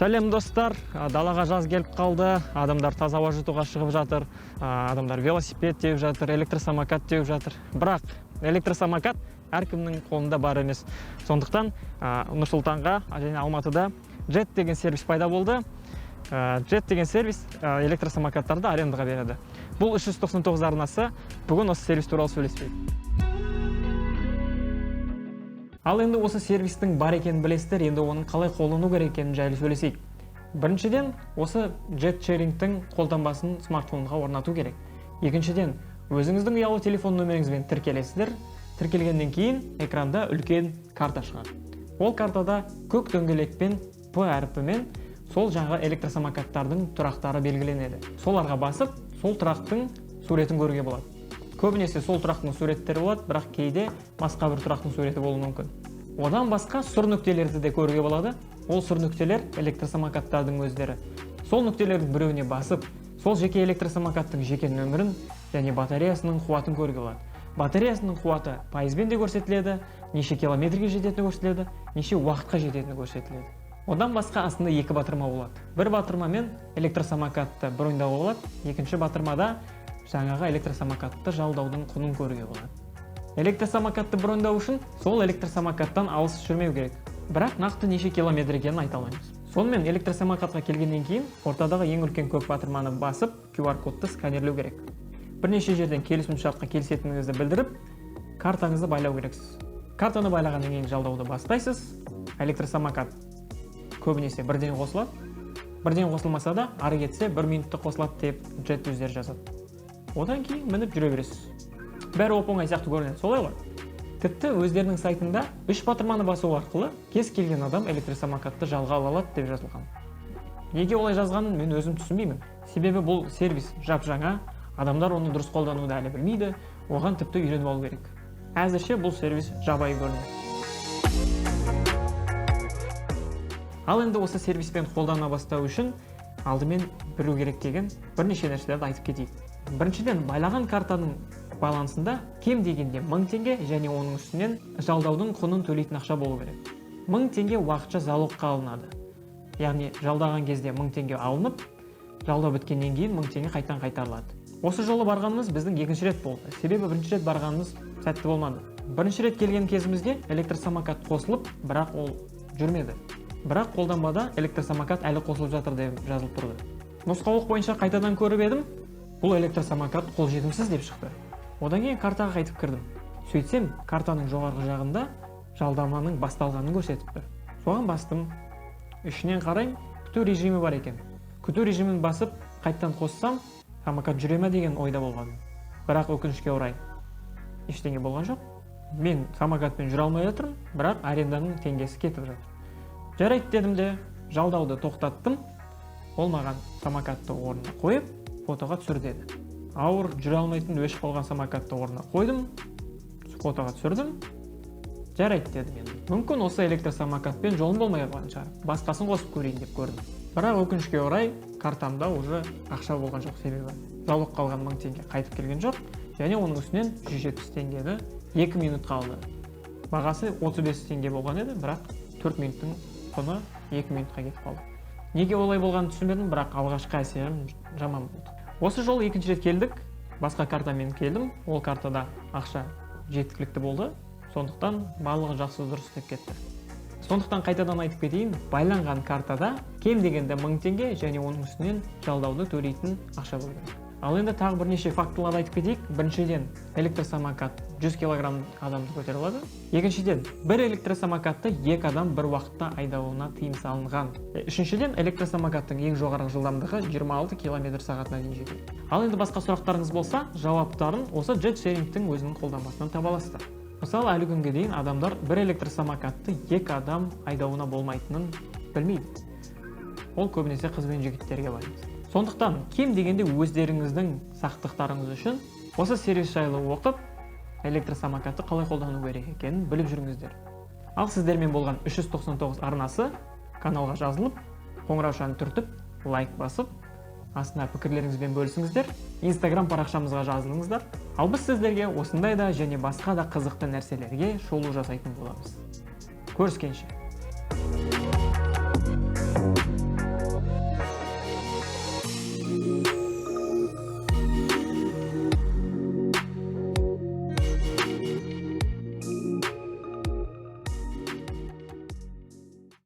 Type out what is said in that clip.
Сәлем, достар! Далаға жаз келіп қалды, адамдар таза ауа жұтуға шығып жатыр, адамдар велосипед теуіп жатыр, электросамокат теуіп жатыр. Бірақ электросамокат әркімнің қолында бар емес. Сондықтан Нұр Сұлтанға және Алматыда Jet деген сервис пайда болды. Jet деген сервис электросамокаттарды арендаға береді. Бұл 399 арнасы бүгін осы сервис туралы сөйлеспек. Ал енді осы сервистің бар екенін білесіздер, енді оның қалай қолдану керек екенін жайлы сөйлесейік. Біріншіден, осы Jet Sharing-тің қолтаңбасын смартфонға орнату керек. Екіншіден, өзіңіздің ұялы телефон нөміріңізбен тіркелесіздер. Тіркелгеннен кейін экранда үлкен карта шығады. Ол картада көк дөңгелекпен П әрпімен сол жаңағы электросамокаттардың тұрақтары белгіленеді. Соларға басып, сол тұрақтың суретін көруге болады. Көбінесе сол тұрақтың суреттері болады, бірақ кейде басқа бір тұрақтың суреті болуы мүмкін. Одан басқа сұр нүктелерді де көруге болады. Ол сұр нүктелер электросамокаттардың өздері. Сол нүктелердің біреуіне басып, сол жеке электросамокаттың жеке нөмірін және батареясының қуатын көруге болады. Батареясының қуаты пайызбен де көрсетіледі, неше километрге жететіні көрсетіледі, неше уақытқа жететіні көрсетіледі. Одан басқа астында екі батырма болады. Бір батырмамен электросамокатты броньдауға болады, екінші батырмада жаңағы электросамокатты жалдаудың құнын көруге болады. Электросамокатты броньдау үшін сол электросамокаттан алыс жүрмеу керек. Бірақ нақты неше километр екенін айта алмаймыз. Сонымен, электросамокатқа келгеннен кейін ортадағы ең үлкен көк батырманы басып, QR кодты сканерлеу керек. Бірнеше жерден келісім шартқа келісетініңізді білдіріп, картаңызды байлау керексіз. Картаны байлағаннан кейін жалдауды бастайсыз. Электросамокат көбінесе бірден қосылады. Бірден қосылмаса да, ары кетсе бір минутта қосылады деп Jet өздері жазады. Одан кейін мініп жүре бересіз. Бәрі оп оңай сияқты көрінеді, солай ғой? Тіпті өздерінің сайтында үш батырманы басу арқылы кез келген адам электросамокатты жалға ала алады деп жазылған. Неге олай жазғанын мен өзім түсінбеймін. Себебі бұл сервис жап жаңа, адамдар оны дұрыс қолдануды әлі білмейді, оған тіпті үйреніп алу керек. Әзірше бұл сервис жабайы көрінеді. Ал енді осы сервиспен қолдана бастау үшін алдымен білу керек деген бірнеше нәрселерді айтып кетейік. Біріншіден, байлаған картаның балансында кем дегенде 1000 теңге және оның үстінен жалдаудың құнын төлейтін ақша болу керек. 1000 теңге уақытша залогқа алынады. Яғни жалдаған кезде 1000 теңге алынып, жалдау біткеннен кейін 1000 теңге қайтадан қайтарылады. Осы жолы барғанымыз біздің екінші рет болды. Себебі бірінші рет барғанымыз сәтті болмады. Бірінші рет келген кезімізде электросамокат қосылып, бірақ ол жүрмеді. Бірақ қолданбада электросамокат әлі қосылып жатыр деп жазылып тұрды. Нұсқаулық бойынша қайтадан көріп едім, бұл электросамокат қолжетімсіз деп шықты. Одан кейін картаға қайтып кірдім. Сөйтсем, картаның жоғарғы жағында жалдаманың басталғанын көрсетіп тұр. Соған бастым. Ішінен қараймын, күту режимі бар екен. Күту режимін басып, қайтадан қоссам, самокат жүре ме деген ойда болған. Бірақ өкінішке орай ештеңе болған жоқ. Мен самокатпен жүре алмай жатырмын, бірақ аренданың теңгесі кетіп жатыр. Жарайды дедім де, жалдауды тоқтаттым. Ол маған самокатты орнына қойып, фотоға түсір деді. Ауыр, жүре алмайтын, өшіп қалған самокатты орнына қойдым, фотоға түсірдім. Жарайды дедім енді. Мүмкін, осы электросамокатпен жолым болмай қалған шығар. Басқасын қосып көрейін деп көрдім. Бірақ өкінішке орай картамда уже ақша болған жоқ, себебі залог қалған 1000 теңге қайтып келген жоқ және оның үстінен 170 теңгені 2 минутқа алды. Бағасы 35 теңге болған еді, бірақ 4 минуттың құны 2 минутқа кетіп қалды. Неге олай болғанын түсінбедім, бірақ алғашқы әсерім жаман болды. Осы жолы екінші рет келдік, басқа картамен келдім. Ол картада ақша жеткілікті болды, сондықтан барлығы жақсы, дұрыс істеп кетті. Сондықтан қайтадан айтып кетейін, байланған картада кем дегенде 1000 теңге және оның үстінен жалдауды төлейтін ақша болу керек. Ал енді тағы бірнеше фактыларды айтып кетейік. Біріншіден, электросамокат 100 килограмм адамды көтере алады. Екіншіден, бір электросамокатты екі адам бір уақытта айдауына тыйым салынған. Үшіншіден, электросамокаттың ең жоғарғы жылдамдығы 26 километр сағатына дейін жетеді. Ал енді басқа сұрақтарыңыз болса, жауаптарын осы Jet Sharing-тің өзінің қолданбасынан таба аласыздар. Мысалы, әлі күнге дейін адамдар бір электросамокатты екі адам айдауына болмайтынын білмейді. Ол көбінесе қыз бен жігіттерге байланысты. Сондықтан кем дегенде өздеріңіздің сақтықтарыңыз үшін осы сервис жайлы оқып, электросамокатты қалай қолдану керек екенін біліп жүріңіздер. Ал сіздермен болған 399 арнасы. Каналға жазылып, қоңыраушаны түртіп, лайк басып, астына пікірлеріңізбен бөлісіңіздер. Инстаграм парақшамызға жазылыңыздар. Ал біз сіздерге осындай да және басқа да қызықты нәрселерге шолу жасайтын боламыз. Көріскенше!